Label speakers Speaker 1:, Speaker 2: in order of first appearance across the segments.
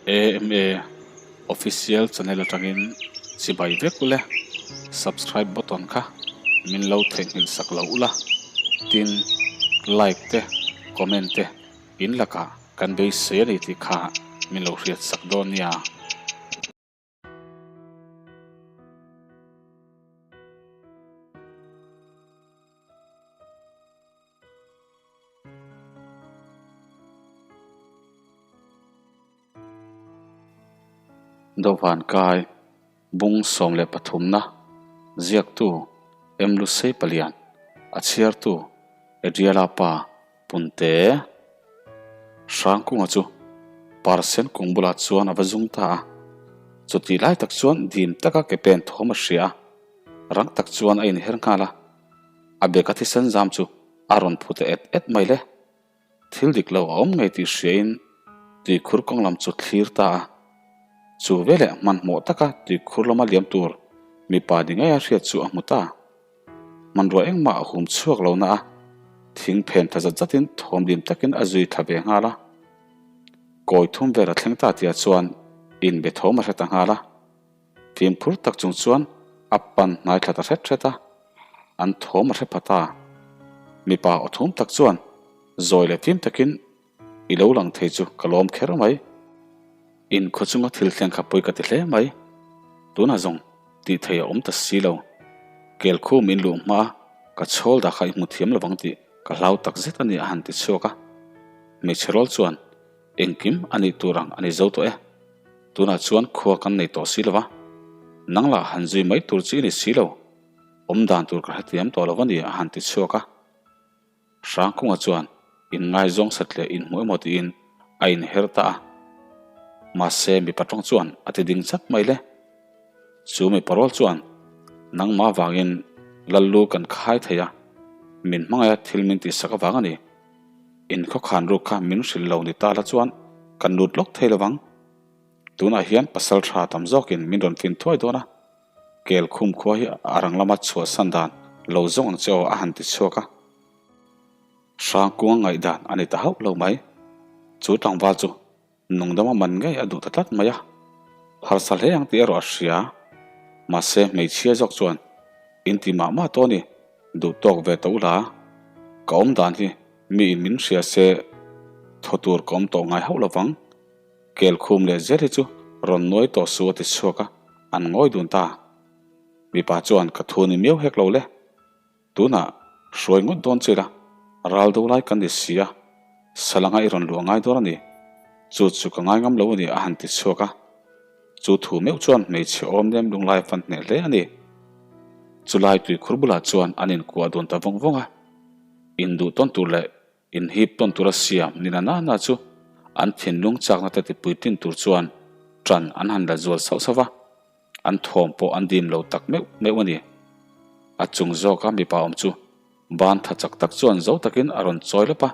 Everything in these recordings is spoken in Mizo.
Speaker 1: AMA Official channel atangin chibai vek ule subscribe button kha min lo theihnghilh sak lo ula tin like te comment te in lakah kan beisei a ni tih kha min lo hriat sak dawn nia. Dawhvan kai bung 13 na ziaktu M Lusei Palian a chhiartu Adriala pa Punte Hrangkunga chu Parsen kung bulah chuan a va zum ta a, chutih lai tak chuan dim taka ke pen thawm a hria a, rang tak chuan a inher nghal a, a beka thisen zam chu a rawn phu ta et et mai le. Thil dik lo a awm ngei tih hriain tuikhur kawng lam chu thlir ta a, chu veleh hmanhmawh taka tuikhur lama liam tur mipa ni ngeia hriat chu a hmu ta. Hmanrua engmah a hum chhuak lo na a, thing phen tha zat zatin thawm lim takin a zui thla ve nghal a. Kawi thum vel a thleng ta tihah chuan inbe thawm a hre ta nghal a. Fimkhur tak chung chuan a pan hnai thla ta hret hret a, an thawm a hre pha ta. Mipa aw thum tak chuan zawi leh fim takin I lo lang thei chu ka lawm kher mai. In khaw chunga thil thleng kha pawi ka ti hle mai. Tunah zawng tih thei a awm ta si lo. Kel khum in luh hma a ka chhawl dah kha i hmu thiam lovang tih ka hlau tak zet a ni a han ti chhuak a. Hmeichhe rawl chuan engkim a nih tur ang a ni zo tawh e. Tunah chuan khua kan nei tawh si lova, nang lah han zui mai tur chi i ni si lo. Awm dan tur ka hrethiam tawh lo a ni a han ti chhuak a. Hrangkunga chuan inngaizawng sat leh inhmu emaw tiin a inher ta a. Mahse mipa tawng chuan a ti ding chat mai le. Chu mipa rual chuan, Nangmah avangin Lallu kan khai thei a, min hmangaih a thil min tihsak avang a ni. In khawkhan ruk kha min hrilh lo ni ta la chuan kan lut lawk thei lovang. Tunah hian pasal tha tam zawkin min rawn fin thuai dawn a. Kel khum khua hi a rang lama chhuahsan dan lo zawng ang che aw a han ti chhuak a. Hrangkuang ngaihdan a ni ta hauh lo mai. Chu tlangval chu nungdama man ngei a duh ta tlat mai a. Harsa hle ang tih erawh a hria. Mahse hmeichhia zawk chuan in ti mah mah tawh a ni, duh tawk ve ta ula. Ka awm dan hi mi in min hria se thaw tur ka awm tawh ngai hauh lovang. Kel khum leh zel hi chu rawn nuai tawh su a ti chhuak a, an ngawi dun ta. Mipa chuan ka thu ni miau hek lo le. Tunah hruai ngawt dawn che ila, ral do lai kan ni si a, salanga i rawn luah ngai dawn a ni. Chu chu ka ngai ngam lo a ni a han ti chhuak a. Chu thu meuh chuan hmeichhe awm nem lunglai a fan hneh hle a ni. Chulai tuikhur bulah chuan an inkuah dun ta vawng vawng a. Induh tawn tur leh Inhip tawn tura siam ni na na na chu an thinlung chakna te tipui tin tur chuan ṭan an han la zual sauh sauh va, an thawm pawh an dim lo tak meuh meuh a ni. A chung zawka mipa awm chu ban tha chak tak chuan zo takin a rawn chawi lawp a,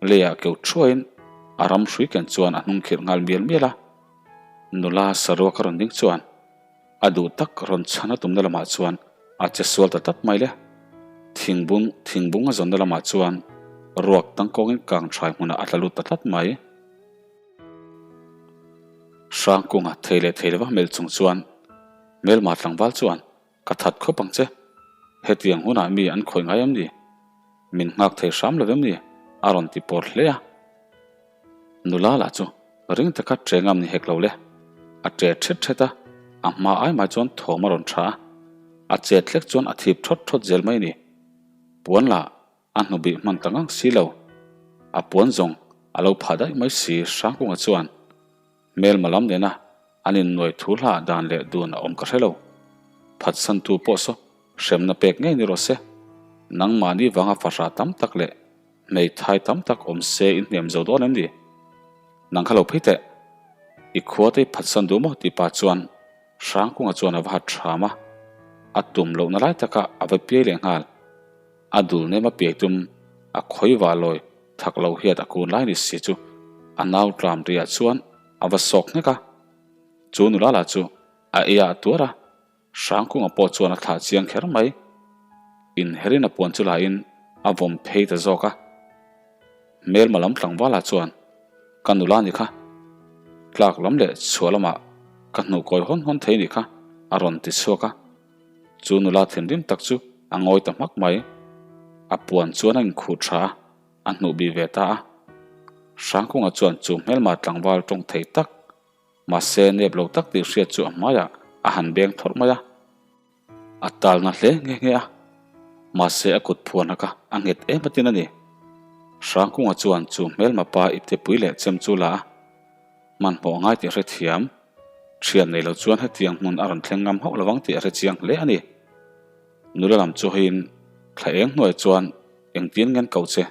Speaker 1: leiah keu thuaiin a ram hrui ken chuan a hnung khirh nghal mial mial a. Nula saruak a rawn ding chuan A duh tak rawn chhan a tumna lamah chuan a che sual ta tlat mai le. Thingbung thingbung a zawnna lamah chuan ruak tangkawngin kang thai hmunah a tla lut ta tlat mai. Hrangkunga thei leh thei lova hmel chung chuan hmelma tlangval chuan ka that khawp ang che. Hetiang hunah mi an khawih ngai em ni? Min nghak thei hram lo em ni? A rawn ti pawr hle a. Nula lah chu ring taka ṭe ngam ni hek lo le. A ṭe ṭhet ṭhet a, a hma ai mai chuan thawm a rawn ṭha a. A chet hlek chuan a thip ṭhawt ṭhawt zel mai a ni. Puan lah a hnu bih hman ta ngang si lo. A puan zawng a lo phah daih mai si Hrangkunga chuan hmelma lam nena an innuai thu hlah dan leh dun a awm ka hre lo. Phatsantu pawh saw hremna pek ngei ni rawh se. Nangmahni vanga fahrah tam tak leh Hmeithai tam tak awm se in hnem zo dawn em ni? Nang kha lo phei teh. I khua te i phatsan duh maw tih pa chuan Hrangkunga chuan a va hat hram a. A tum lohna lai takah a va piai leh nghal. A dul nem a piai tum a khawi vah lawi thak lo hiat a kun lai ni si chu a nau tlam riah chuan a va sawk nghek a. Chu nula lah chu a ei ah tuar a. Hrangkunga pawh chuan a thlah chiang kher mai. Inherin a puan chu lahin a vawm phei ta zawk a. Hmelma lam tlangvala chuan, Ka nula ni kha. Tlak lam leh chhuah lamah ka hnuh kawi hawn hawn thei nih kha, a rawn ti chhuak a. Chu nula thinrim tak chu a ngawi ta hmak mai. A puan chuan a inkhuh tha a, a hnuh bih ve ta a. Hrangkunga chuan chu hmelma tlangval tawng thei tak, mahse nep lo tak tih hriat chu a hmaiah a han beng thawrh mai a. A talna hle nghe nghe a, mahse a kut phuan hak a, a nghet em atin a ni. Hrangkunga chuan chu hmelma pa iptepui leh chem chu la a, hmanhmawh ngai tih a hrethiam. Thian nei lo chuan hetiang hmun a rawn thleng ngam hauh lovang tih a hre chiang hle a ni. Nula lam chu hawiin thla eng hnuai chuan engtin ngen ko che,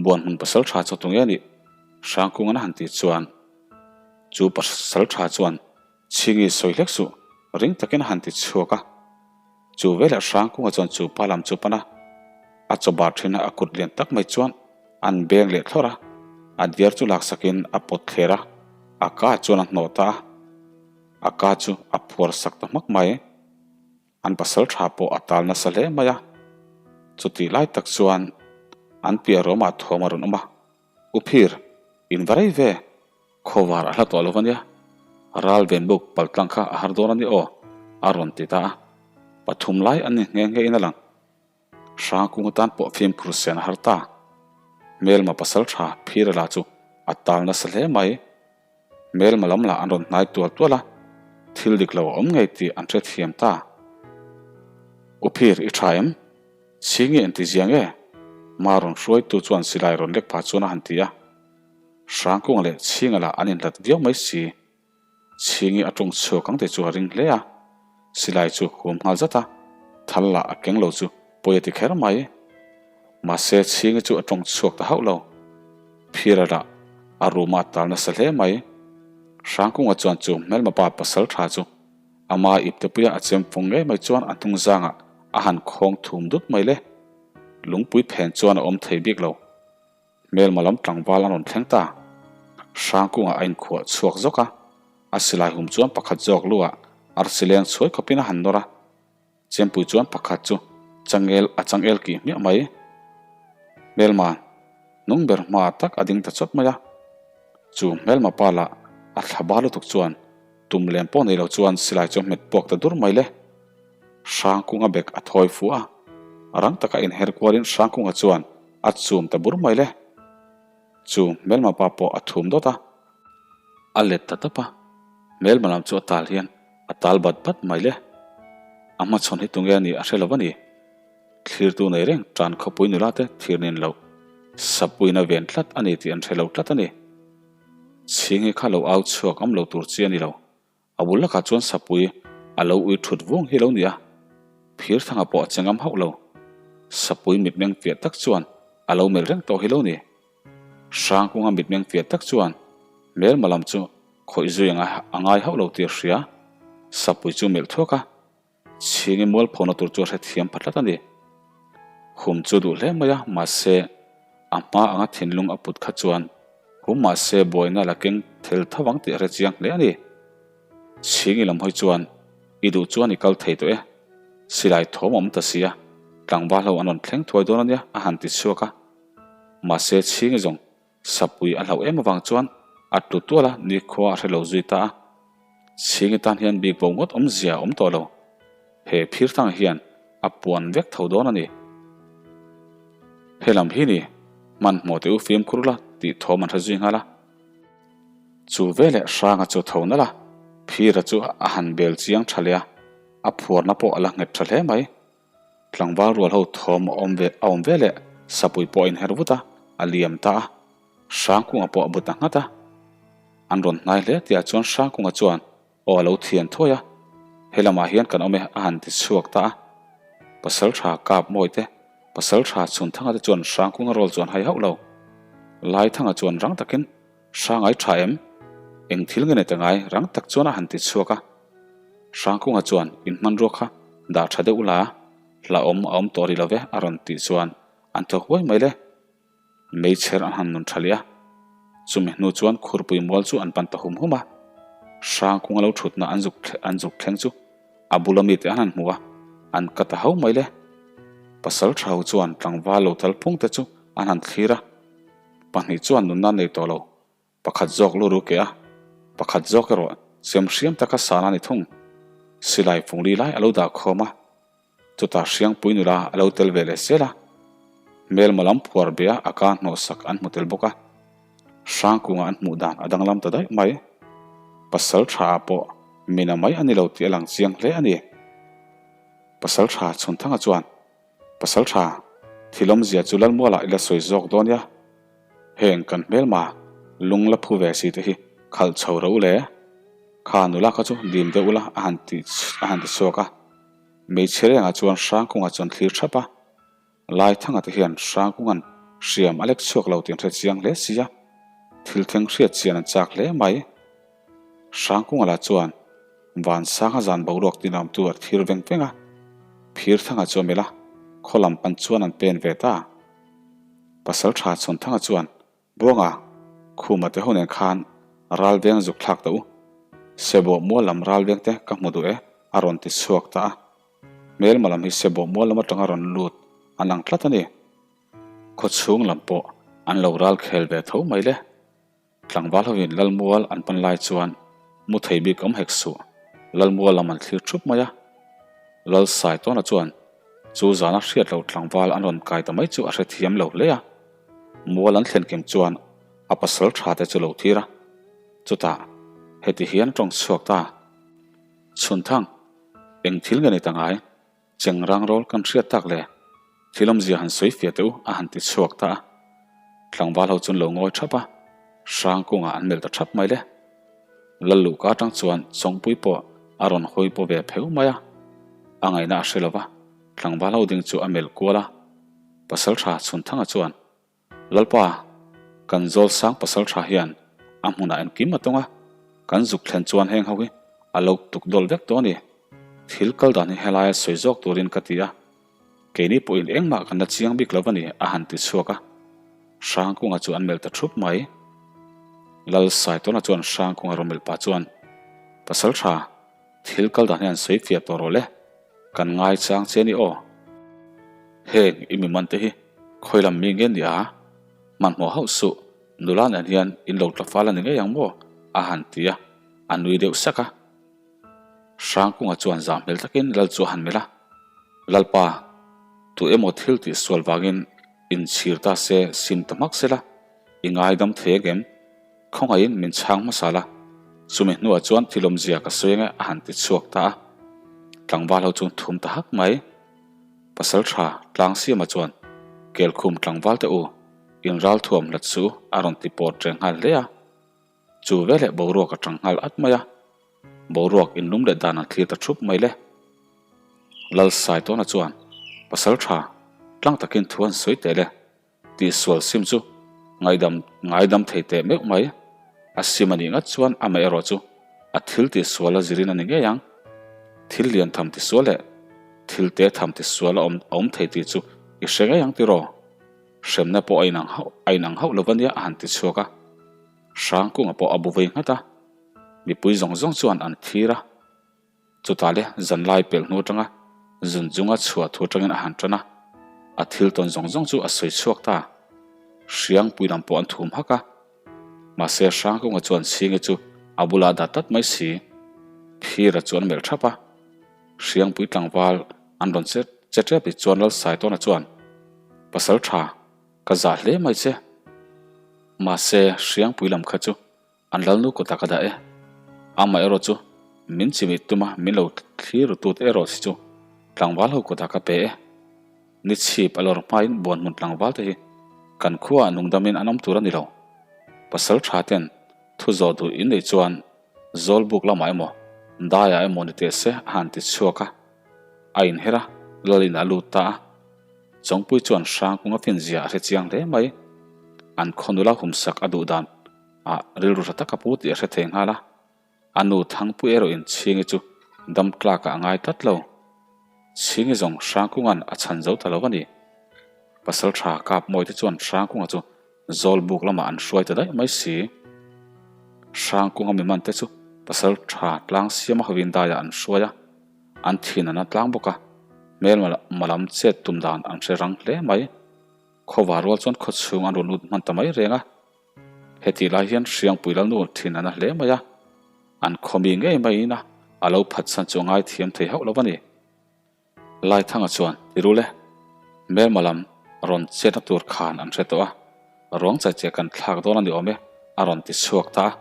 Speaker 1: buan hmun pasal tha chu tunge a nih? Hrangkungan a han tih chuan chu pasal tha chuan Chhingi sawi hlek suh, ring takin a han ti chhuak a. Chu veleh Hrangkunga chuan chu pa lam chu pan a, a chaw bar thin a, a kut lian tak mai chuan an beng leh thlawrh a, a diar chu laksakin a pawt thler a, a ka chuan a hnawh ta a, a ka chu a phuar sak ta hmak mai. An pasal tha pawh a tal nasa hle mai a, chutih lai tak chuan an piah ruamah thuam a rawn awm a, U Phir, in va rei ve, Khawvar a hla tawh lo a nia, ral ven buk pal tlang kha a har dawn a ni aw, a rawn ti ta a. Pathum lai an ni nghe nghe in a lang. Hrangkung atan pawh fimkhur sen a har ta. Hmelma pasal tha Phira lah chu a tal nasa hle mai. Hmelma lam lah an rawn hnai tual tual a, thil dik lo a awm ngei tih an hrethiam ta. U Phir, i tha em? Chhingi engti zia nge? Ma rawn hruaitu chuan silai rawn lek pah chuan a han ti a. Hrangkunga leh Chhinga lah an inhlat viau mai si. Chhingi a tawng chhuak ang tih chu a ring hle a, silai chu hum nghal zat a, thal lah a keng lo chu pawi a ti kher mai. Mahse Chhingi chu a tawng chhuak ta hauh lo. Phira lah a room ah tal nasa hle mai. Hrangkunga chuan chu hmelma pa pasal tha chu ama iptepuia a chem fawng ngei mai chuan a hnung zangah a han khawng thum dut mai le. Lungpui phen chuan a awm thei bik lo. Hmelma lam tlangval an rawn thleng ta. Hrangkungah a inkhuah chhuak zawk a, a silai hum chuan pakhat zawk lu ah arsi leng chhuai khawpin a han nawr a. Chempui chuan pakhat chu changel a changel kih hmiah mai. Hmelma hnung ber hmaah tak a ding ta chawt mai a. Chu hmelma pa lah a thla ba lutuk chuan tum lem pawh nei lo chuan silai chu a hmet puak ta dur mai le. Hrangkunga bek a thawi fuh a, rang taka inher kualin Hrangkunga chuan A chum ta bur mai le. Chu hmelma pa pawh a thum dawt a. A let ta tawp a. Hmelma lam chu a tal hian a tal bat bat mai le. A hmachhawn hi tunge a nih a hre lo a ni. Thlirtu nei reng tan khawpui nula te thir nen loh sapuiin a ven tlat a ni tih an hre lo tlat a ni. Chhingi kha lo au chhuak awm lo tur chi a ni lo. A bul lakah chuan sapui a lo ui thut vung hi lo ni a, Phirthanga pawh a che ngam hauh lo. Sapui mitmeng fiah tak chuan a lo melh reng tawh hi lo ni. Hrangkunga mitmeng fiah tak chuan hmelma lam chu khawih zui a ngai hauh lo tih a hria. Sapui chu melh thuak a. Chhingi mualphona tur chu a hrethiam pha tlat a ni. Hum chu duh hle mai a, mahse a hma anga thinlung a put kha chuan hum mahse buaina la keng thel tho ang tih a hre chiang hle a ni. Chhingi lam hawi chuan i duh chuan i kal thei tawh e, silai thawm a awm ta si a, tlangval ho an rawn thleng thuai dawn a nia a han ti chhuak a. Mahse Chhingi zawng Sapui a hlauh em avang chuan a tlu tual a, nikhua a hre lo zui ta a. Chhingi tan hian bik bo ngawt awmzia a awm tawh lo. He phirthang hian a puan vek tho dawn a ni. Helam hi ni, hmanhmawh teh u fimkhur la tih thawm an hre zui nghal a. Chu veleh Hranga chu tho nalh a, phira chu a han bel chiang tha leh a, a phuarna pawh a la nghet tha hle mai. Tlangval rual ho thawm a awm ve a awm ve leh sapui pawh a inher vut a, a liam ta a. Hrangkunga pawh a bu ta nghat a. An rawn hnai hle tihah chuan Hrangkunga chuan aw a lo thian thuai a, He lamah hian kan awm e a han ti chhuak ta a. Pasal tha kap mawi te, pasal tha chhunthanga te chuan Hrangkunga rawl chu an hai hauh lo. Laithanga chuan rang takin Hrangai tha em? Eng thil nge ni ta ngai rang tak chuan a han ti chhuak a. Hrangkunga chuan in hmanrua kha dah tha deuh la, hlauhawm a awm tawh rih lo ve a rawn tih chuan an thaw huai mai le. Meichher an han nun tha leh a, chumi hnu chuan khurpui mual chu an pan ta hum hum a. Hrangkunga lo thutna an zuk an zuk thleng chu a bula mite an han hmu a, an ka ta ho mai le. Pasal tha ho chuan tlangval lo tal phung te chu an han thlir a, pahnih chuan nunna nei tawh lo. Pakhat zawk lu ru ke a. Pakhat zawk erawh chem hriam taka sana a ni thung. Silai fungli lai a lo dah khawm a, chutah Hriangpui nula a lo tel ve leh zel a. Hmelma lam phuar bia a ka hnawhsak an hmu tel bawk a. Hrangkunga an hmuh dan a danglam ta daih mai. Pasal tha ah pawh mina mai a ni lo tih a lang chiang hle a ni. Pasal tha Chhunthanga chuan, Pasal tha, thil awmzia chu Lalmualah i la sawi zawk dawn nia. Heng kan hmelma lung la phu ve si te hi khalh chho ro le. Kha nula kha chu dim deuh ula a han ti a han ti chhuak a. Hmeichhe rengah chuan Hrangkunga chuan thlir thap a. Laithanga te hian Hrangkunga'n hriam a lek chhuak lo tih an hre chiang hle si a, thil thleng hriat chian an chak hle mai. Hrangkunga lah chuan Vansanga zan boruak tinawmtu a thlir veng veng a, Phirthanga chu a melh a, khaw lam pan chuan an pen ve ta. Pasalṭha Chhawnthanga chuan Buanga, Khuma te ho nen khan ral veng zuk thlak ta u. Sebawh mual lam ral veng te ka hmu duh e, a rawn ti chhuak ta a. Hmelma lam hi sebawh mual lam atanga rawn lut an ang tlat a ni. Khawchhung lam pawh an lo ral khel ve tho mai le. Tlangval hovin Lalmual an pan lai chuan mu thei bik awm hek suh, Lalmual lam an thlir thup mai a. Lal Saitawna chuan chu zana hriat loh tlangval an rawn kai ta mai chu a hrethiam lo hle a. Mual an thlen kim chuan a pasal tha te chu lo thir a, chutah heti hian a tawng chhuak ta. Chhunthang, eng thil nge ni ta ngai? Chengrang rawl kan hriat tak le? Thil awmzia han sawi fiah teh u a han ti chhuak ta a. Tlangval ho chuan lo ngawi thap a, hrang kungah an melh ta thap mai le. Lalluhka atang chuan Chawngpui pawh a rawn hawi paw ve pheu mai a, a ngaihna a hre lo va, tlangval ho ding chu a melh kual a. Pasaltha Chhunthanga chuan, Lalpa, kan Zawlsang pasaltha hian a hmunah engkim a tawng a, kan zuk thlen chuan heng ho hi a lo tuk dawl vek tawh a ni. Thil kal dan hi helaia sawi zawk turin ka ti a, keini pawhin engmah kan la chiang bik lo a ni, a han ti chhuak a. Hrangkunga chu an melh ta thup mai. Lal Saitawna chuan Hrangkunga rawn melh pah chuan, Pasaltha, Thil kal dan hian sawi fiah tawh rawh le, kan ngai chang che a ni aw. Heng i mi man te hi khawi lam mi nge nia? Hmanhmawh hauh suh, nula nen hian in lo tla fal a ni ngei ang maw? a han ti a, a nui deuh sak a. Hrangkunga chuan zah hmel takin lal chu a han melh a, Lalpa, tu emaw thil tih sual vangin inchhir ta se sim ta hmak sela, i ngaidam thei ang em? Khawngaihin min chhang hmasa la, chumi hnuah chuan thil awmzia ka sawi ange a han ti chhuak ta a. Tlangval ho chu thum ta hak mai. Pasal tha Tlangsiama chuan Kelkhum tlangval te u, in ral thuam hlat suh a rawn ti pawt reng nghal hle a. Chu veleh boruak a tang nghal at mai a, boruak inlum leh dan an thlir ta thup mai le. Lal Saitawna chuan Pasal tha tlang takin thu an sawi teh le. Tihsual sim chu ngaihdam ngaidam thei teh meuh mai. A sim a nih ngat chuan amah erawh chu a thil tihsual a zirin a ni ngei ang. Thil lian tham tisual leh thil te tham tisual a awm a awm thei tih chu i hre ngei ang tiraw? Hremna pawh a inang hauh a inang hauh lo va nia a han ti chhuak a. Hrangkunga pawh a bu vei nghat a. Mipui zawng zawng chuan an thlir a. Chutah le zanlai pelh hnu atanga zun chunga chhuah thu atangin a han tan a, a thil tawn zawng zawng chu a sawi chhuak ta. Hriangpui lam pawh an thum hak a, mahse Hrangkunga chuan Chhingi chu a bulah a dah tlat mai si. Phira chu an melh thap a, Hriangpui tlangval an rawn che che tep tih chuan Lalsaitawna chuan, Pasal tha, ka zah hle mai che. Mahse Hriangpui lam kha chu An lalnu kutah ka dah e. Amah erawh chu min chimih tuma min lo thlir rutut erawh si chu tlangval ho kutah ka pe e. Ni chhip a lawr hmain buanhmun tlangval te hi kan khuaah nungdamin an awm tur a ni lo. Pasal tha ten thu zawh duh in nei chuan Zawlbuk lamah emaw Daiah emaw ni teh se a han ti chhuak a. A inher a, lalin a lut ta a. Chawngpui chuan Hrangkunga finzia a hre chiang hle mai. An khaw nula humsak a duh dan A rilru tha tak a pu tih a hre thei nghal a, a nu Thangpui erawhin Chhingi chu dam tlakah a ngai tlat lo. Chhingi zawng Hrangkunga'n a chhan zo ta lo a ni. Pasal tha Kapmawite chuan Hrangkunga chu Zawlbuk lamah an hruai ta daih mai si. Hrangkunga mi mante chu pasal tha Tlangsiama hovin daiah an hruai a, an thin an a tlang bawk a, hmelma lam chet tum dan an hre rang hle mai. Khawvar rual chuan khawchhung an rawn lut hman ta mai reng a. Hetih lai hian Hriangpui Lalnu thin a na hle mai a. An khawmi ngei maiin a a lo phatsan chu a ngaithiam thei hauh lo a ni. Laithanga chuan, Ti rul e, hmelma lam rawn chetna tur khan an hre tawh a, ruang chai che kan thlak dawn a ni awm e, a rawn ti chhuak ta a.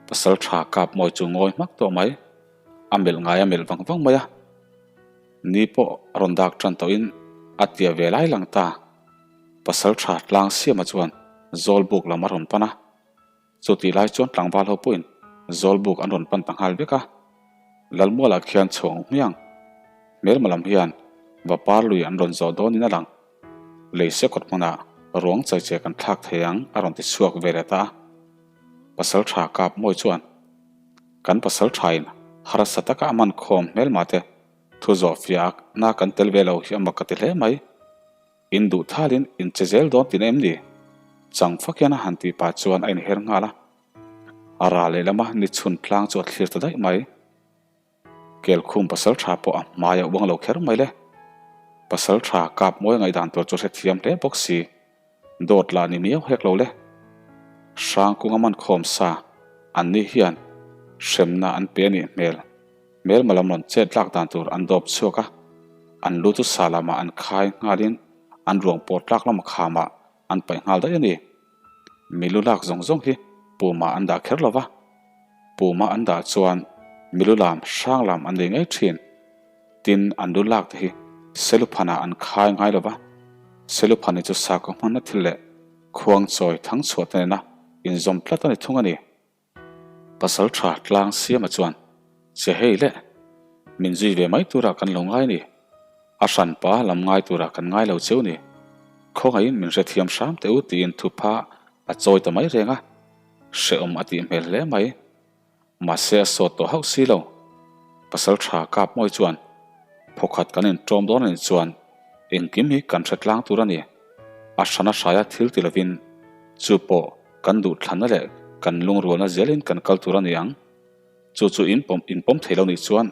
Speaker 1: Pasal tha kap mawi chu ngawi hmak tawh mai, a melh ngai a melh vang vang mai a. Ni pawh rawn dak tan tawhin a tia ve lai lang ta. Pasal tha tlang siama chuan Zawlbuk lam a rawn pan a. Chutih lai chuan tlangval ho pawhin Zawlbuk an rawn pan ta nghal vek a, Lalmualah khian chhuang hmiang hmelma lam hian Vapar lui an rawn zawh dawnin a lang. Leise kawt hmunah ruang chaiche kan thlak thei ang a rawn ti chhuak ve leh ta a. Pasal tha kap mawi chuan kan pasal thain harsa taka a man khawm hmelma te thu zawh fiah na kan tel ve lo hi a mak ka ti hle mai. In duh thalin in che zel dawn tihna em ni? Chang fak hian a han tih pah chuan a inher nghal a. A ral lehlam a ni chhun tlang chu a thlir ta daih mai. Kelkhum pasal tha pawh a hmai a uang lo kher mai le. Pasal tha kap mawi ngaihdan tur chu hrethiam hle bawk si. Dawt lah ni miau hek lo le. Hrangkunga man khawm sa an ni hian hremna an pe a nih hmel. Hmelma lam rawn chet lak dan tur an dawp chhuak a, an lu chu sa lamah an khai nghalin an ruang pawh tlak lama khamah an paih nghal daih a ni. Mi lu lak zawng zawng hi pumah an dah kher lo va, puma an dah chuan mi lu lam hrang lam an nei ngei thin. Tin, an lu lak te hi seluphanah an khai ngai lo va, seluphan hi chu sakhaw hmanna thil leh khuang chawi thang chhuah te nena inzawm tlat a ni thung a ni. Pasal tha tlang siama chuan, Che hei le, min zui ve mai turah kan lo ngai ni. A hranpa lam ngai turah kan ngai lo cheu ni. Khawngaihin min hrethiam hram teh u tiin thupha a chawi ta mai reng a. Hrehawm a tih hmel hle mai. Mahse a sawt tawh hauh si lo. Pasal tha kap mawi chuan, Phawkhat kan inṭawm dawn a nih chuan engkim hi kan hre tlang tur a ni. A hrana hraia thil ti lovin chu pawh kan duhthlanna leh kan lungrualna zelin kan kal tur a ni ang. Chu chu in pawm in pawm thei lo nih chuan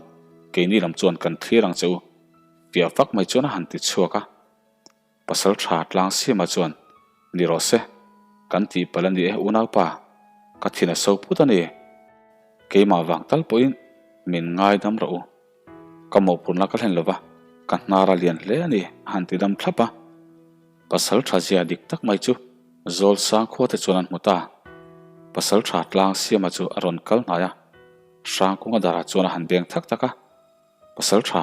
Speaker 1: keini lam chuan kan thlir ang che u. Fiah fak mai chuan a han ti chhuak a. Pasal tha tlang siama chuan, Ni rawh se, kan tih palh a ni e unaupa, ka thin a so phut a ni. Keimah vang tal pawhin min ngaidam rawh u. Ka mawhphurhna ka hlen lo va, ka hnar a lian hle a ni, a han ti dam thlap a. Pasal tha zia dik tak mai chu Zawl sang khua te chuan an hmu ta. Pasal tha tlang siama chu a rawn kal hnai a, Hrangkunga darah chuan a han beng thak tak a. Pasal tha,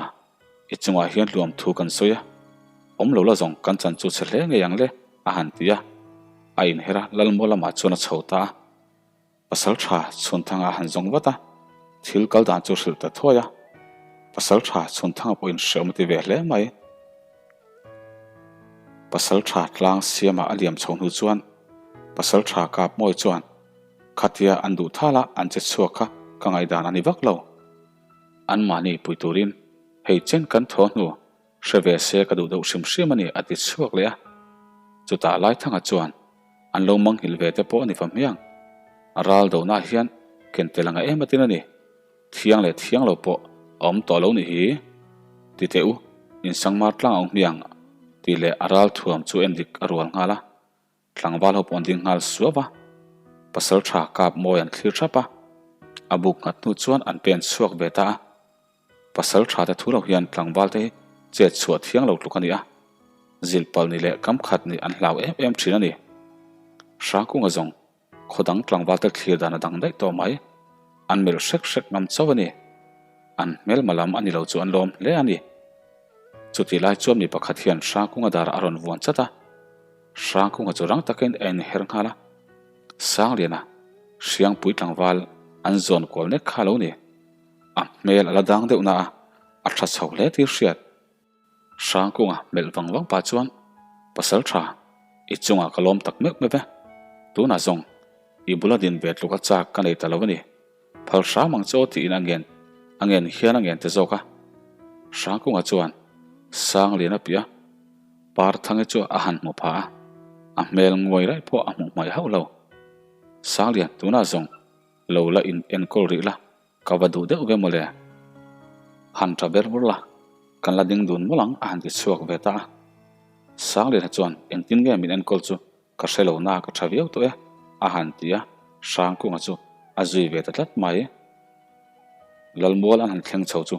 Speaker 1: i chungah hian hluam thu kan sawi a, awm lo la zawng kan chan chu chhe hle ngei ang le, a han ti a. A inher a, Lalmual lamah chuan a chho ta a. Pasal tha Chhunthanga a han zawng vat a, thil kal dan chu hrilh ta thuai a. Pasal tha Chhunthanga pawhin hrehawm a ti ve hle mai. Pasal tha tlang siama a liam chho hnu chuan Pasal tha kap mawi chuan khatia an duh thal a an che chhuak kha ka ngaihdan a ni vak lo. Anmahni pui turin hei chen kan thaw hnu Hre ve se ka duh deuh hrim hrim a ni a ti chhuak leh a. Chutah Laithanga chuan an lo manghilh ve te pawh a ni fa hmiang. A ral dohnaah hian ken tel anga em atin a ni. Thiang leh thiang lo pawh a awm tawh lo nih hi. Ti teh u, insangmar tlang ang hmiang tih leh a ral thuam chu endik a rual nghal a. Tlangval ho pawh an ding nghal suau a, pasal tha kap mawi an thlir thap a, a buk nghat hnu chuan an pen chhuak ve ta a. Pasal tha te thu lo hian tlangval te hi chet chhuah thiang lo tluk a ni a, zilh palh ni leh kam khat nih an hlau em em thin a ni. Hrangkunga zawng khaw dang tlangval te thlir dan a dang daih tawh mai, an melh hrek hrek ngam chauh a ni. An hmelma lam a ni lo chu an lawm hle a ni. Chutih lai chuan mi pakhat hian Hrangkunga darah a rawn vuan chat a. Hrangkunga chu rang takin a inher nghal a, Sangliana, Hriangpui tlangval an zawn kual nek kha a lo ni. A hmel a la dang deuh na a, a tha chho hle tih hriat. Hrangkunga melh vang vang pah chuan, Pasal tha, i chungah ka lawm tak meuh meuh e. Tunah zawng, i bula din ve tluka chak ka nei ta lo a ni. Phal hram ang che aw tiin a ngen a ngen hian a ngen ta zawk a. Hrangkunga chuan Sangliana piah a Parthangi chu a han hmu phah a, a hmel nguai raih pawh a hmuh hmaih hauh lo. Sanglian tunah zawng lo la in enkawl rih la, ka va duh deuh ve mawle. Han tha ber bur la, kan la ding dun mawlh ang a han ti chhuak ve ta a. Sangliana chuan engtin nge min enkawl chu Ka hre lo na ka tha viau tawh e, a han ti a, Hrangkunga chu a zui ve ta tlat mai. Lalmual an han thleng chho chu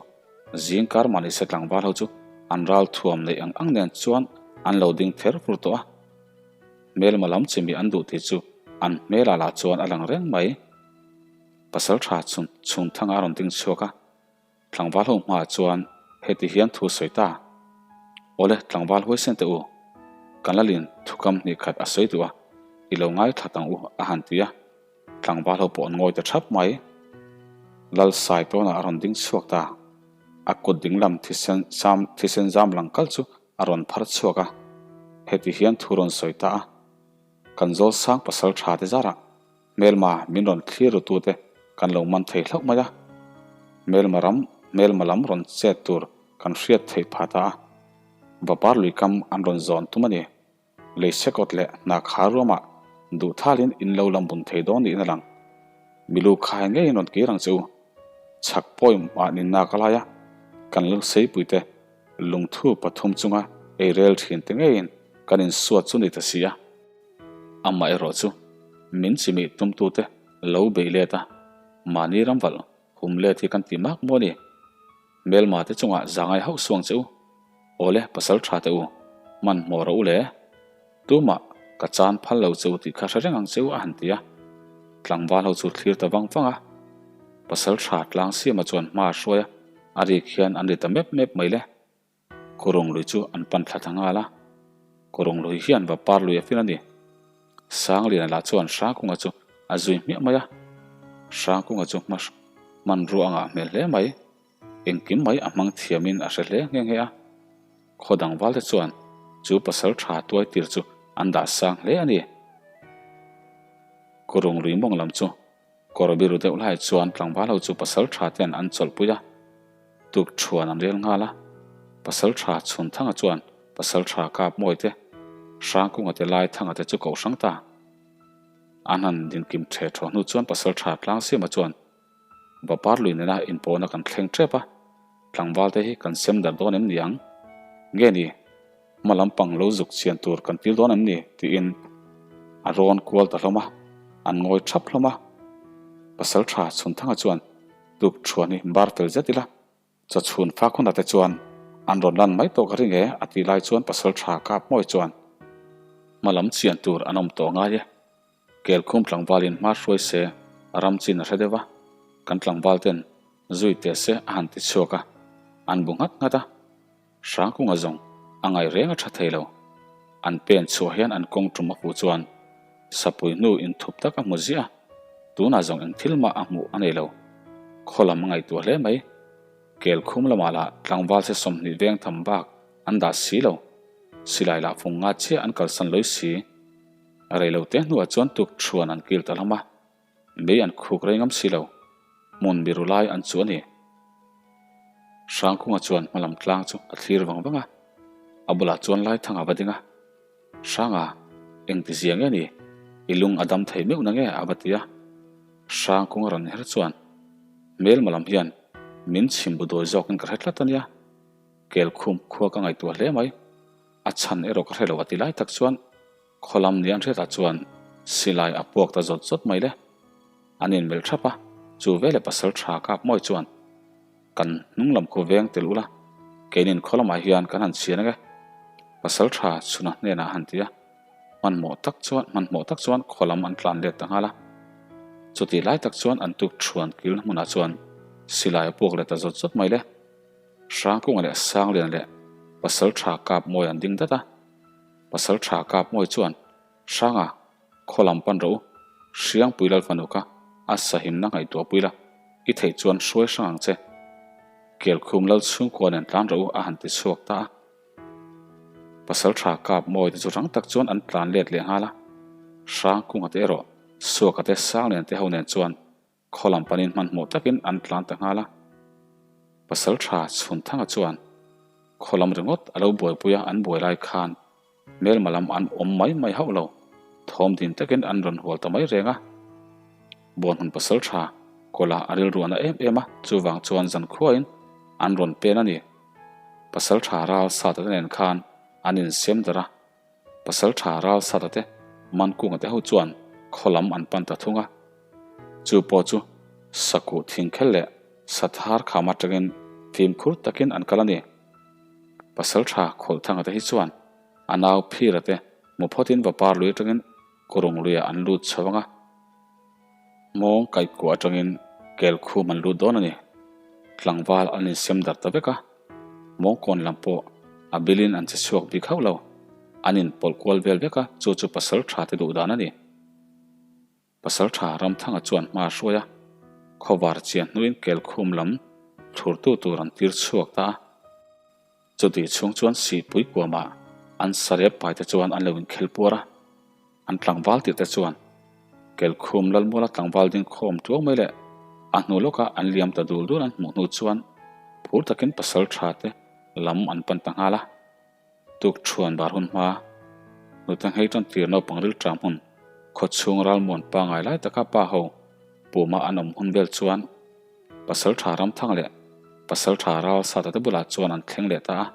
Speaker 1: zing kar mah nise tlangval ho chu an ral thuam neih ang ang nen chuan an lo ding ther fur tawh a. Hmelma lam chimi an duh tih chu an hmelah lah chuan a lang reng mai. Pasal tha chhun chhunthanga a rawn ding chhuak a. Tlangval ho hmaah chuan heti hian thu sawi ta, Awle, tlangval huaisen teh u, kan lalin thukam hnih khat a sawi duh a, i lo ngaithla tang u, a han ti a. Tlangval ho pawh an ngawi ta thap mai. Lal sai tawnah a rawn ding chhuak ta. A kut dinglam thisen zam thisen zam lang kal chu a rawn phar chhuak a. Heti hian thu rawn sawi ta a, Kan zawl sang pasal tha te zarah hmelma min rawn thlir ru tute kan lo man thei hlauh mai a. Hmelma ram hmelma lam rawn chet tur kan hriat theih phah ta a. Vapar lui kam an rawn zawn tum a ni. Lei sekawt leh hna khar ruamah duh thalin in lo lam bun thei dawn niin a lang. Milu khai ngeiin rawn kir ang che u. Chhak pawi mah ni nak a lai a, kan lal seipuite lungthu pathum chunga ei rel thin te ngeiin kan insuat chu ni ta si a. Amaherawh chu min chimih tumtute lo beih let a, mahni ramvalh hum let hi kan ti mak maw ni? Hmelma te chungah zangai hauh suang che u. Awle, pasal tha teh u, hmanhmawh rawh u le. Tumah ka chan phal lo che u tih kha hre reng ang che u a han ti a. Tlangval ho chu thlir ta vang vang a. Pasal tha tlang siama chuan hma a hruai a, a rik hian an ri ta mep mep mai le. Kurung lui chu an pan thla ta nghal a. Kurung lui hian va par lui a fil a ni. Sangliana lah chuan Hrangkunga chu a zui hmiah mai a. Hrangkunga chu hma hmanrua a ngah hmel hle mai. Engkim mai a hmang thiamin a hre hle nghe nghe a. Khaw dangvalte chuan chu pasal tha tuai tir chu an dah sang hle a ni. Kurung lui mawng lam chu Kawr biru deuh lai chuan tlangval ho chu pasal tha ten an chawlhpui a, tuk thuan an rel nghal a. Pasal tha chhun thanga chuan pasal tha kap mawi te, Hrangkunga te lai thanga te chu koh hrang ta. An han dinkim the thaw hnu chuan pasal tha Tlangsiama chuan Vapar lui nena inpawhna kan thleng tep a, tlangval te hi kan sem darh dawn em ni ang? Nge ni? Hma lampang lo zuk chhian tur kan tir dawn em ni? tiin a rawn kual ta hlawm a, an ngawi thap hlawm a. Pasal tha Chhunthanga chuan tuk thuan hi bar fel zet ila, chaw chhun fak hunah te chuan an rawn lan mai tawh ka ring e a tih lai chuan pasal tha kap mawi chuan hma lam chian tur an awm tawh ngai e. Kelkhum tlangvalin hma hruai se ram chin a hre deuh a, kan tlangval ten zui teh se a han ti chhuak a, an bu nghat nghat a. Hrangkunga zawng a ngaih reng a tha thei lo. An pen chhuah hian an kawng tum a hmuh chuan sapui hnu inthup tak a hmu ziah a, tunah zawng eng thil mah a hmuh a nei lo. Khaw lam a ngaihtuah hle mai. Kelkhum lamah lah tlangval se 20 veng tham bak an dah si lo. Silai lah fung nga chiah an kalsan lawih si. Rei lo te hnuah chuan tuk thuan an kil ta hlawm a. Mei an khuk rei ngam si lo. Hmun biru lai an chu a ni. Hrangkunga chuan hmalam tlang chu a thlir vang vang a. A bulah chuan Laithanga va ding a. Hranga, engti zia nge ni? I lung a dam thei meuh na nge? a va ti a. Hrangkunga rawn her chuan, Hmelma lam hian min chhim bu dawi zawkin ka hre tlat a nia. Kelkhum khua ka ngaihtuah hle mai. A chhan erawh ka hre lo a ti lai tak chuan Khawlam ni an hriatah chuan silai a puak ta zawt zawt mai le. An inmelh thap a, chu veleh pasal tha kap mawi chuan kan hnung lam khu veng tel ula, keinin khawlamah hian kan han chhian ang e. Pasal tha chhuna hnenah a han ti a, hmanhmawh tak chuan hmanhmawh tak chuan khawlam an tlan let ta nghal a. Chutih lai tak chuan an tuk thuan kilna hmunah chuan silai a puak leh ta zawt zawt mai le. Hrangkunga leh Sangliana leh pasal tha kap mawi an ding dat a. Pasal tha kap mawi chuan, Hranga, khaw lam pan rawh u, Hriangpui lal fanu kha a sahimna ngaihtuah pui la, i theih chuan hruai hrang ang che. Kelkhum lal chhungkua nen tlan rawh u a han ti chhuak ta a. Pasal tha kap mawi te chu rang tak chuan an tlan let leh nghal a. Hrangkunga te erawh Suaka te Sanglian te ho nen chuan Khaw lam panin hmanhmawh takin an tlan ta nghal a. Pasal tha Chhunthanga chuan khaw lam ringawt a lo buaipui a, an buai lai khan hmelma lam an awm mai mai hauh lo, thawm din takin an rawn hual ta mai reng a. Buanhmun pasal tha kawla a rilru a na em em a, chuvang chuan zankhuain an rawn pen a ni. Pasal tha ral sata te nen khan an insem darh a. Pasal tha ral sata te Mankunga te ho chuan khaw lam an pan ta thung a. Chu pawh chu Sakuh thingkhel leh. Sathar kham atangin fimkhur takin an kal a ni. Pasaltha Khawlthanga te hi chuan a nau Phira te hmu phawtin Vapar lui atangin Kurung luiah an lut chho ang a, Hmawng kaihkuah atangin Kelkhum an lut dawn a ni. Tlangval an insem darh ta vek a, Hmawngkawn lam pawh a bilin an che chhuak bik hauh lo. An inpawlh kual vel vek a, chu chu Pasaltha te duh dan a ni. Pasalṭha Ramthanga chuan hma a hruai a, khawvar chian hnuin Kelkhum lam thlurtu tur an tir chhuak ta a. Chutih chhung chuan Sihpui kuamah an sarep paite chuan an lo inkhel puar a, an tlangval tirhte chuan Kelkhum Lalmuala tlangval ding khawm tuau mai leh a hnu lawka an liam ta dul dul an hmuh hnu chuan phur takin pasalṭha te lam an pan ta nghal a. Tuk thuan bar hun hma, nute nghei tan tir naupang rilṭam hun, khawchhung ralmuan pangai lai taka pa ho puma an awm hun vel chuan Pasalṭha Ramthang leh Pasalṭha Ralsata te bulah chuan an thleng leh ta a.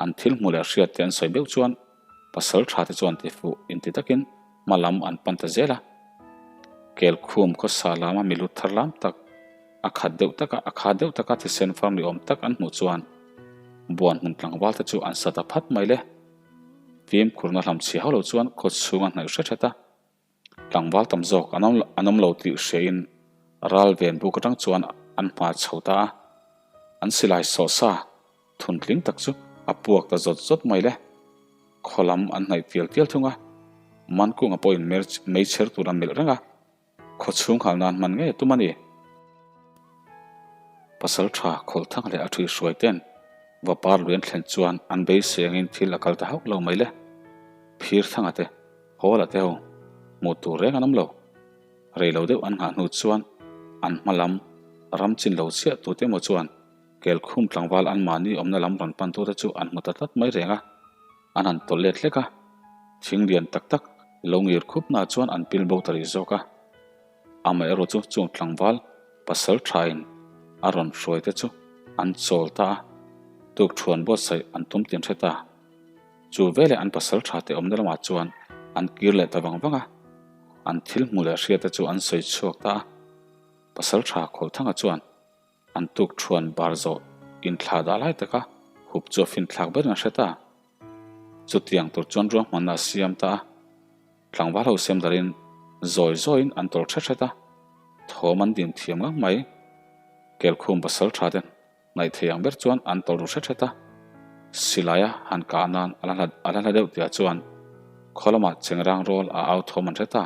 Speaker 1: An thil hmuh leh hriat te an sawi beuh chuan Pasalṭha te chuan tifuh inti takin hma lam an pan ta zel a. Kelkhum khawsa lama milut thar lam tak A khat deuh taka a khat deuh taka thisen far ni awm tak an hmuh chuan buan hmun tlangval te chu an sa ta phat mai le. Fimkhurna hlam chhi hauh lo chuan khaw chhung a hnaih hret hret a. Tlangval tam zawk an awm an awm lo tih hriain ral ven buk atang chuan an hma chho ta a. An silai sawh sa thuntling tak chu a puak ta zawt zawt mai le. Khaw lam an hnaih tial tial thung a. Mankunga pawhin meichher tur a melh reng a. Khaw chhung hal nan hman ngei a tum a ni. Pasal tha Khawlthang leh a ṭhi hruai ten Vapar lui an thlen chuan an beisei angin thil a kal ta hauh lo mai le. Phirthanga te, Hawla te ho hmuh tur reng an awm lo. Rei lo deuh an nghah hnu chuan an hma lam ram chin lo chiah tute emaw chuan Kelkhum tlangval anmahni awmna lam rawn pan tute chu an hmu ta tlat mai reng a. An han tawlh let hlek a, thing lian tak tak lo ngir khup na chuan an pil bo ta rih zawk a. Amaherawh chu chung tlangval pasal thain a rawn hruai te chu an chawl ta a, tuk thuan buatsaih an tum tin hre ta. Chu veleh an pasal tha te awmna lamah chuan an kir leh ta vang vang a, an thil hmuh leh hriat te chu an sawi chhuak ta a. Pasal tha Khawlthanga chuan An tuk thuan bar zawh inthlah dah lai taka hup chu a finthlak berin a hre ta. Chutiang tur chuan ruahmanna a siam ta a, tlangval ho siam darin zawi zawiin an tawlh hret hret a, thawm an dim thiam ngang mai. Kelkhum pasal tha te hnaih thei ang ber chuan an tawlh ru hret hret a, silaia han kah nan a la a la hla deuh tihah chuan khaw lamah chengrang rawl a au thawm an hre ta.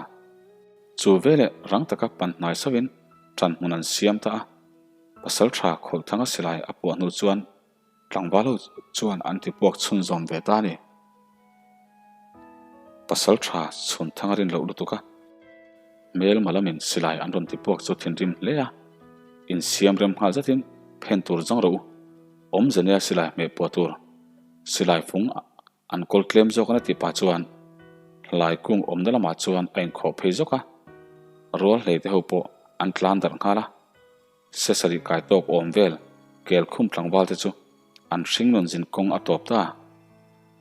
Speaker 1: Chu veleh rang taka pan hnai sauhin ṭan hmun an siam ta a, pasal ṭha Khawlthanga silai a puah hnu chuan tlangval ho chuan an ti puak chhunzawm ve ta a ni. Pasal ṭha Chhunthanga rin loh lutuk a, hmelma lamin silai an rawn ti puak chu thinrim hle a, insiam rem nghal zatin phen tur zawng rawh u, awmze nia silai hmeh puah tur silai fung An kawl tlem zawk an a tih pah chuan hlai kung awmna lamah chuan a inkhawh phei zawk a, rual hlei te ho pawh an tlan darh nghal a. Sesarih kai tawk awm vel kel khum tlangval te chu an hring nun zin kawng a tawp ta.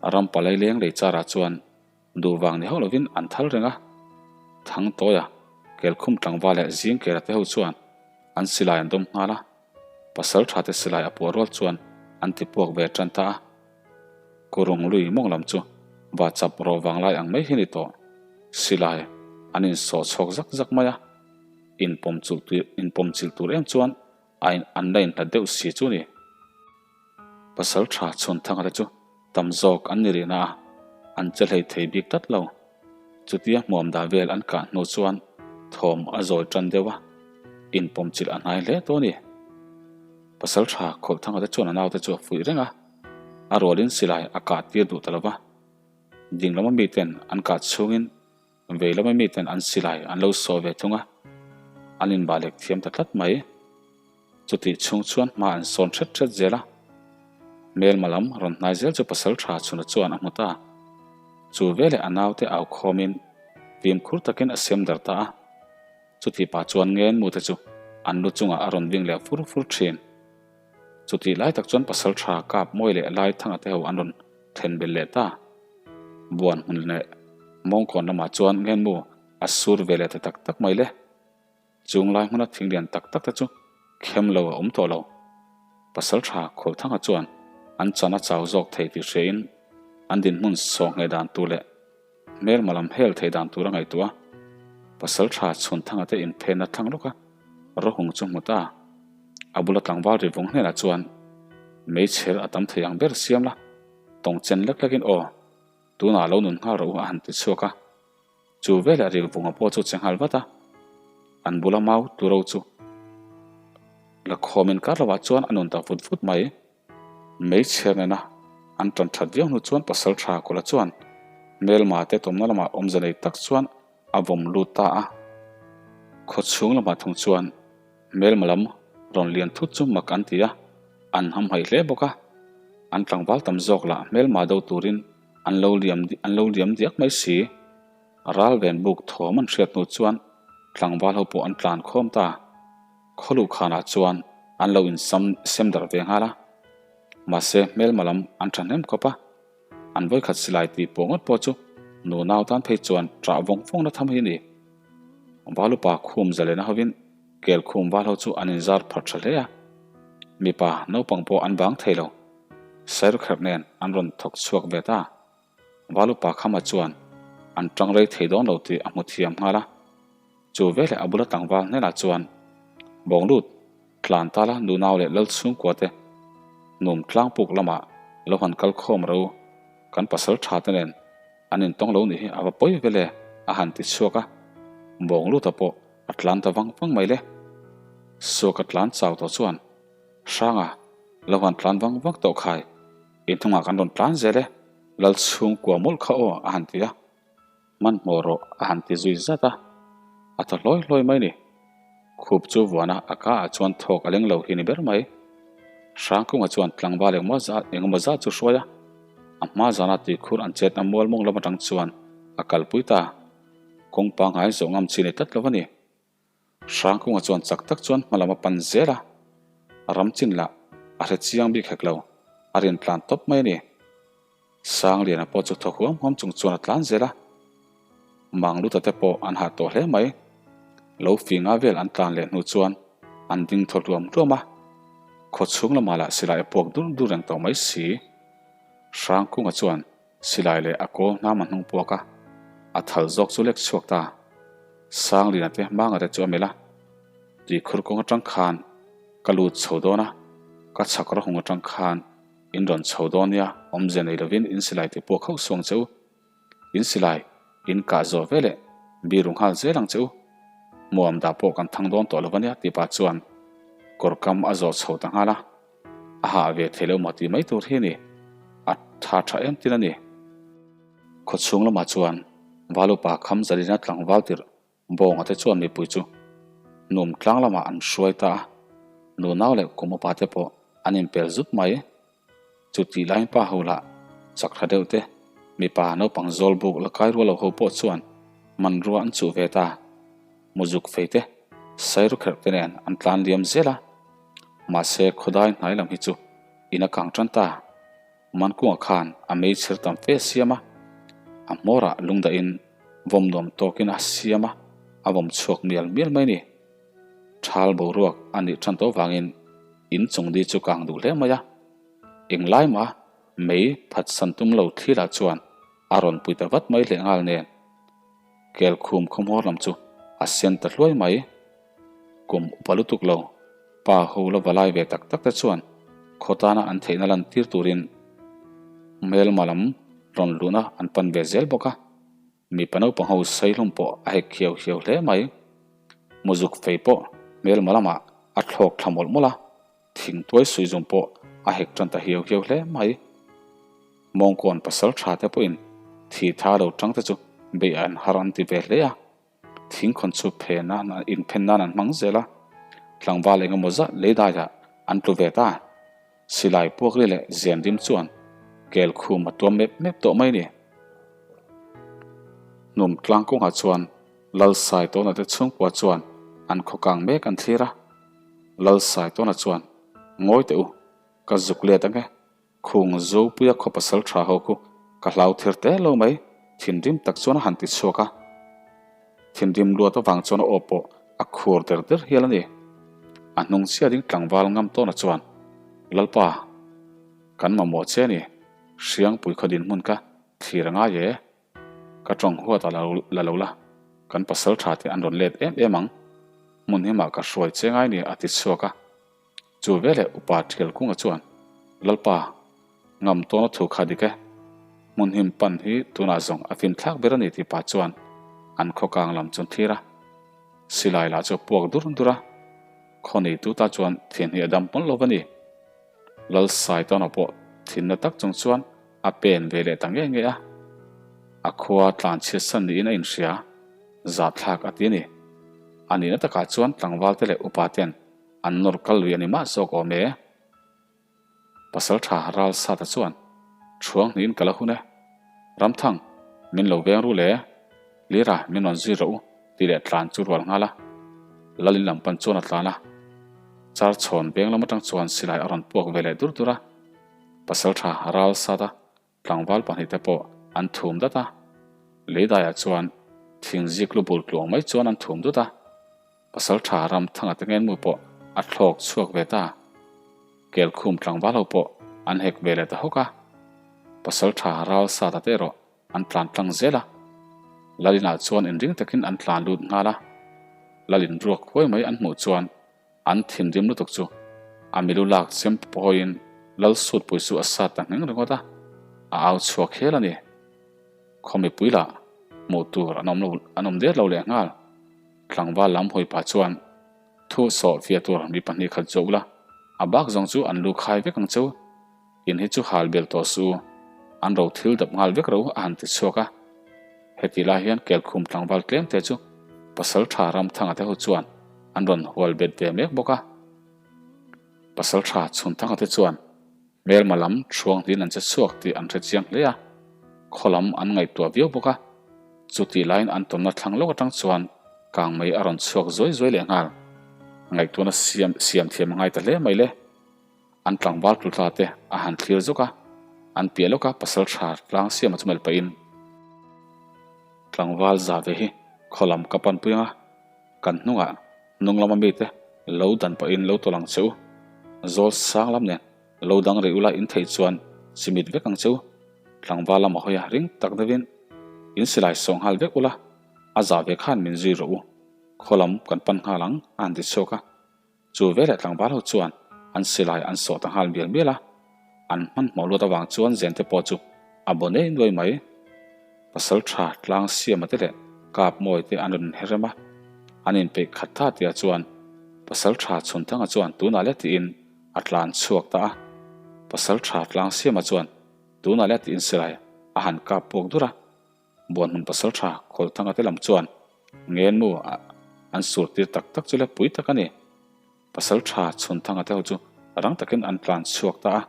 Speaker 1: A ram palai leng lei charah chuan duh vang ni hauh lovin an thal reng a. Thangtawia kel khum tlangval leh zing kela te ho chuan an silai an dawm nghal a, pasal tha te silai a puah rual chuan an ti puak ve tan ta a. Kurung lui mawng lam chu va chap rawh vang lai ang mai hi ni tawh. Silai an insawh chhawk zak zak mai a, inpawm chulh tur inpawm chilh tur em chuan a in an la inhlat deuh si chu ni. Pasal tha Chhunthanga te chu tam zawk an ni rihna a, an che hlei thei bik tlat lo. Chutia hmuam dah vel an kah hnu chuan thawm a zawi tan deuh a, inpawm chilh a hnai hle tawh a ni. Pasal tha Khawlhthanga te chuan a naute chu a fuih reng a, a rualin silai a kah tir duh ta lo va. Ding lama miten an kah chhungin vei lama miten an silai an lo sawh ve thung a, an inbah lek thiam ta tlat mai. Chutih chhung chuan hma an sawn hret hret zel a, hmelma lam rawn hnai zel chu pasal tha chhuna chuan a hmu ta. Chu veleh a naute au khawmin fimkhur takin a sem dar ta a. Chutih pah chuan ngen mute chu an lu chungah a rawn ving leh fur fur thin. Chutih lai tak chuan pasal tha kap mawi leh lai thanga te ho an rawn then belh leh ta. Buan hmun leh mawngkawn lamah chuan ngenmu a sur ve leh ta tak tak mai le. Chung lai hmuna thing lian tak tak te chu. Khem lo a awm tawh lo. Pasalṭha Khawlthanga chuan an chan a chau zawk thei tih hriain an dinhmun sawhngheh dan tur leh hmelma lam hel thei dan tur a ngaihtuah a. Pasalṭha Chhunthanga te inphenna thlang lawka Rohung chu hmu ta. A bula tlangval rivung hnenah chuan meichher a tam thei ang ber siam la, tawng chen lek lekin aw, tunah lo nun nghal rawh u a han ti chhuak a. Chu veleh rilvunga pawh chu che nghal vat a, an bula mau turo chu la khawm inkar lovah chuan a nun ta vut vut mai. Meichher nena an tan that viau hnu chuan pasal tha Kawla chuan hmelma te tawmna lamah awmze nei tak chuan a vawm lut ta a. Khaw chhung lamah thung chuan hmelma lam rawn lian thut chu mak an ti a, an hamhaih hle bawk a. An tlangval tam zawk lah hmelma do turin An lo liam an lo liam diak mai si. Ral ven buk thawm an hriat hnu chuan tlangval ho pawh an tlan khawm ta. Khaw luh khanah chuan an lo insam sem darh ve nghal a. Mahse hmelma lam an tha hnem khawp a. An vawikhat silai tih pawh ngawt pawh chu nunau tan phei chuan ṭah vawng vawng na tham hi a ni. Valupa khum zalena hovin kel khum val ho chu an inzar pharh tha hle a. Mipa naupang pawh an bang thei lo. Sairukherh nen an rawn thawk chhuak ve ta. Valupa Khama chuan an ṭang rei thei dawn lo tih a hmu thiam nghal a. Chu veleh a bula tlangval hnenah chuan Bawnglut, Tlantala nunau leh Lal chhungkua te num tlangpuk lamah lo han kal khawm ro kan pasal ṭha te nen an intawng lo nih hi a va pawi vele a han ti chhuak a. Bawngluta pawh a tlan ta vang vang mai le. Suaka tlan chau tawh chuan Hranga, lo han tlan vang vang tawh khai, inhnungah kan rawn tlan zel e, Lal chhungkua mawlh kha aw a han ti a, hmanhmawh rawh a han ti zui zat a, a thaw hlawi hlawi mai ni. Khup chu vuana a ka ah chuan thawk a leng lo hi ni ber mai. Hrangkunga chuan tlangval engmaw zat engemaw zat chu hruai a, a hma zana tuikhur an chetna mual mawng lam atang chuan a kalpui ta. Kawng pangngai zawh ngam chi ni tlat lo a ni. Hrangkunga chuan chak tak chuan hma lam a pan zel a, ram chin lah a hre chiang bik hek lo, a rin tlan tawp mai a ni. Sangliana pawh chu thaw huam huam chung chuan a tlan zel a, Mangluta te pawh an hah tawh hle mai. Lo finga vel an tlan leh hnu chuan an ding thaw hluam hluam a, khaw chhung lamah lah silai a puak dur dur reng tawh mai si. Hrangkunga chuan Silai leh a kawl hnam a hnung puak a, a thal zawk chu lek chhuak ta. Sangliana te hmanga te chu a melh a, Tuikhur kawng atang khan ka lut chho dawn a, ka chhak rawhung atang khan in rawn chho dawn nia, awmzia nei lovin in silai ti puak hauh suang che u. In silai in kah zawh veleh biru nghal zel ang che u. Hmuam dah pawh kan thang dawn tawh lo ania tih pah chuan kawr kam a zawh chho ta nghal a. A hah ve thei lo maw tih mai tur hi a ni. A tha tha em tin a ni. Khaw chhung lamah chuan Valupa kham zalina tlangval tirh Bawnga te chuan mipui chu num tlang lamah an hruai ta a, nunau leh kum upa te pawh an inpel zut mai. Chu tih laiin pa ho lah chak tha deuh te, mipa naupang zawl buk la kai rual lo ho pawh chuan hmanrua an chuh ve ta. Muzuk fei te, sairukherh te nen an tlan liam zel a. Mahse khawdai hnai lam hi chu in a kang tan ta. Mankunga khan a meichher tam fe siam a, a hmawrah lungdahin vawm nuam tawkin a siam a, a vawm chhuak mial mial mai ni. Thal boruak a nih tan tawh vangin in chung di chu kang duh hle mai a. Englai mah mei phatsan tum lo thlilah chuan a rawn pui ta vat mai leh nghal nen. Kelkhum khawmhawr lam chu a sen ta hluai mai. Kum upa lutuk lo, pa ho la va lai ve tak tak te chuan khaw tana an theihna lan tir turin hmelma lam rawn luhna an pan ve zel bawk a. Mipa naupang ho saihlum pawh a hek khiau khiau hle mai. Muzuk fei pawh hmelma lamah a thlawk thla mawlh mawlh a. Thingtuai suizum pawh a hek tan ta hiau hiau hle mai. Mawngkawn pasal tha te pawhin thi tha lo tang te chu beih an har an ti ve hle a. Thingkhawn chu phen a inphen nan an hmang zel a. Tlangval eng emaw zat lei daiah an tlu ve ta. Silai puakri leh zen rim chuan kel khum a tuam mep mep tawh mai ni. Hnum tlang kawngah chuan Lalsai tawna te chhungkua chuan an khaw kang mek an thlir a. Lalsaitawna chuan, Ngawi teh u, ka zuk let ange, khung Zopuia khaw pasal tha ho khu ka hlau thir teh lo mai, thinrim tak chuan a han ti chhuak a. Thinrim luat avang chuan a aw pawh a khur der der hial a ni. A hnung chiah ding tlangval ngam tawna chuan, Lalpa, kan mamawh che a ni, Hriangpui khaw dinhmun ka thlir a ngai e. Ka tawng huat a la lo la, kan pasal tha te an rawn let em em ang. Hmun himah ka hruai che ngai ni a ti chhuak a. Chu veleh upa Thialkunga chuan, Lalpa, ngam tawna thu kha dik e. Hmun him pan hi tunah zawng a fin thlak ber a ni tih pah chuan an khaw kang lam chu an thlir a. Silai lah chu a puak dur dur a. Khaw neitu ta chuan thian hi a dam pawn lo va ni. Lal Saitawna pawh thinna tak chung chuan a pen ve leh ta nge nge a. A khua tlan chhiat san niin a inhria, zahthlak a ti a ni. A nihna takah chuan tlangvalte leh upa ten an nawr kal lui a ni mah zawk awm e. Pasaltha ral sata chuan, Thuang hnihin ka la hun e. Ramthang, min lo veng ru le. Lira, min rawn zui rawh u, tih leh tlan chu rual nghal a. Lalin lam pan chuan a tlan a. Char chhawn veng lam atang chuan silai a rawn puak ve leh dur dur a. Pasaltha ral sata Tlangval pahnihte pawh an thum dat a, leidaiah chuan thing zik lu bul tluang mai chuan an thum dut a. Pasaltha ram thanga te ngenmu pawh a thlawk chhuak ve ta. Kelkhum tlangval ho pawh an hek ve leh ta hawk a. Pasaltha ral sa ta te erawh an tlan tlang zel a. Lalinah chuan inring takin an tlan lut nghal a. Lalin ruak huai mai an hmuh chuan An thinrim lutuk chu a milu lak chem pawhin lal sutpui chu a sat ta ngheng ringawt a, a au chhuak hial a ni. Khaw mipui lah hmuh tur an awm lo an awm der lo leh nghal. Tlangval lam hawi pah chuan thu sawh fiah tur mi pahnih khat zawh ula, a bak zawng chu an lu khai vek ang cheu. In hi chu hal bel tawh suh u, an ro thil dap nghal vek ro a han ti chhuak a. Hetih lai hian Kelkhum tlangval tlem te chu Pasal tha Ramthanga te ho chuan an rawn hual bet ve mek bawk a. Pasal tha Chhunthanga te chuan hmelma lam thuang hlin an che chhuak tih an hre chiang hle a, khaw lam an ngaihtuah viau bawk a. Chutih laiin an tawnna thlang lawk atang chuan kangmei a rawn chhuak zuai zuai leh nghal. Ngaihtuahna siam siam thiam a ngai ta hle mai le. An tlangval tlutla te a han thlir zuk a, an piah lawk a pasal tha tlang siam a chu melh pahin, Tlangval za ve hi khaw lam ka pan pui ang a, kan hnungah hnung lama mite lo dan pahin lo tawlh ang che u, zawl sang lam nen lo dang rih ula in theih chuan chimit vek ang che u, tlangval lama hawi a ring tak deuhin in silai sawh nghal vek ula, a za ve khan min zui rawh u, khaw lam kan pan nghal ang a han ti chhuak a. Chu veleh tlangval ho chuan an silai an sawh ta nghal mial mial a, an hmanhmawh luat avang chuan Zente pawh chu a baw nei nuai mai. Pasal tha tlang siama te leh kap mawi te an rawn inher rem a, an inpeih khat ta tia chuan Pasal tha Chhunthanga chuan tunah le tiin a tlan chhuak ta a. Pasal tha tlang siama chuan tunah le tiin silai a han kap puak dur a. Buanhmun pasal tha Khawlthanga te lam chuan Ngenmu an sur tir tak tak chu le pui tak a ni. Pasal tha Chhunthanga te ho chu rang takin an tlan chhuak ta a.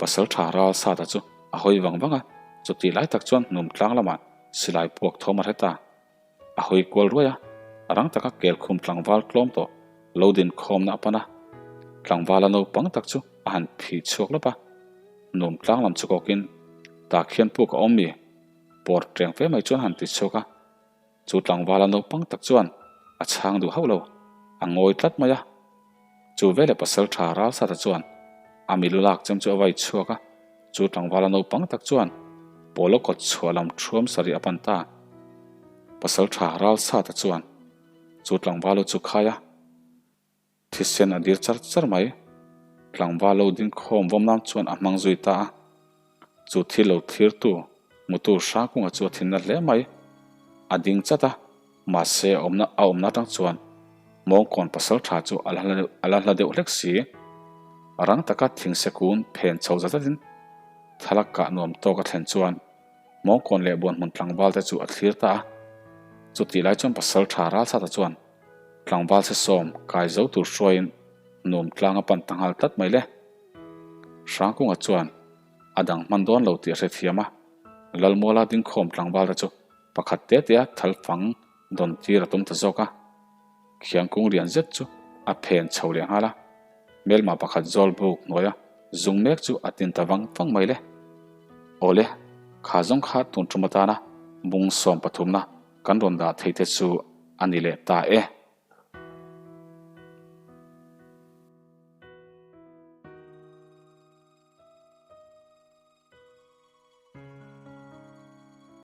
Speaker 1: Pasal tha ral Sata chu a hawi vang vang a, chutih lai tak chuan hnum tlang lamah silai puak thawm a hre ta. A hawi kual ruai a, rang taka kelkhum tlangval tlawm tawh lo din khawmna a pan a. Tlangvala naupang tak chu a han phih chhuak lawp a, nuam tlang lam chu kawkin, Tak hian puk a awm mi? Pawr teng fe mai chuan han ti chhuak a. Chu tlangvala naupang tak chuan a chhang duh hauh lo, a ngawi tlat mai a. Chu veleh pasal tha Ralsata chuan a milu lak chem chu a vai chhuak a, chu tlangvala naupang tak chuan Pawla kawt chhuah lam thuam sarih a pan ta. Pasal tha Ralsata chuan chu tlangvalu chu khai a. Thisen a dir char char mai. Tlangval lo ding khawm vawm nan chuan a hmang zui ta a. Chu thil lo thlirtu hmutu Hrangkunga chu a thinna hle mai. A ding chat a, mahse a awmna a awmna atang chuan Mawngkawn pasal tha chu a la hla deuh hlek si. Rang taka thingse kun phen chho za zatin thlalak kah nuam tawk a thlen chuan Mawngkawn leh Buanhmun tlangval te chu a thlir ta a. Chutih lai chuan pasal tha Ralsata chuan Tlangval se sawm kai zo tur hruaiin nuam tlang a pan ta nghal tlat mai le. Hrangkunga chuan a dang hman dawn lo tih a hrethiam a, Lalmuala dingkhawm tlangval te chu pakhat te te a thal fang dawn tir a tum ta zawk a. Khiangkung lian zet chu a phen chho leh nghal a, hmelma pakhat zawl buk hnuaia zung mek chu a tin ta vang vang mai le. Awle, kha zawng kha tun tum atana bung sawm pathumna kan rawn dah thei te chu a ni leh ta e.